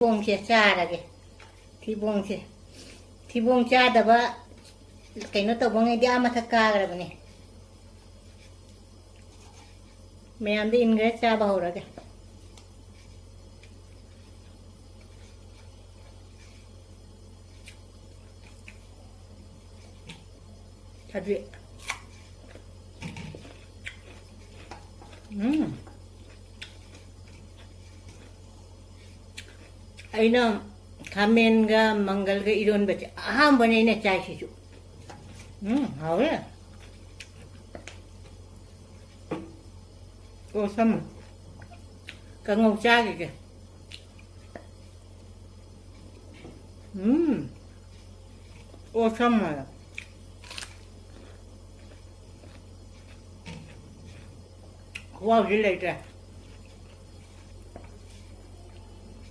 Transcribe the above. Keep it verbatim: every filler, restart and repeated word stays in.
ꯊꯤꯕꯣꯡꯁꯦ ꯆꯥꯔꯒꯦ꯫ ꯊꯤꯕꯣꯡꯁꯦ, ꯊꯤꯕꯣꯡ ꯆꯥꯗꯕ ꯀꯩꯅꯣ ꯇꯧꯕꯉꯩꯗꯤ ꯑꯥ ꯃꯊꯛ ꯀꯥꯈ꯭ꯔꯕꯅꯦ꯫ ꯃꯌꯥꯝꯗ ꯏꯟꯈ꯭ꯔꯦ, ꯆꯥꯕ ꯍꯧꯔꯒꯦ꯫ ꯊꯕꯤ꯫ ꯎꯝ꯫ ꯑꯩꯅ ꯈꯥꯃꯦꯟꯒ ꯃꯪꯒꯜꯒ ꯏꯔꯣꯟꯕꯁꯦ ꯑꯍꯥꯟꯕꯅꯦ ꯑꯩꯅ ꯆꯥꯏꯁꯤꯁꯨ꯫ ꯎꯝ, ꯍꯥꯎꯋꯦ꯫ ꯑꯣ, ꯁꯝ꯫ ꯀꯥꯡꯉꯧ ꯆꯥꯈꯤꯒꯦ꯫ ꯎꯝ꯫ ꯑꯣ, ꯁꯝ ꯍꯥꯏꯔꯣ꯫ ꯈꯨꯍꯥꯎꯁꯤ ꯂꯩꯇ꯭ꯔꯦ꯫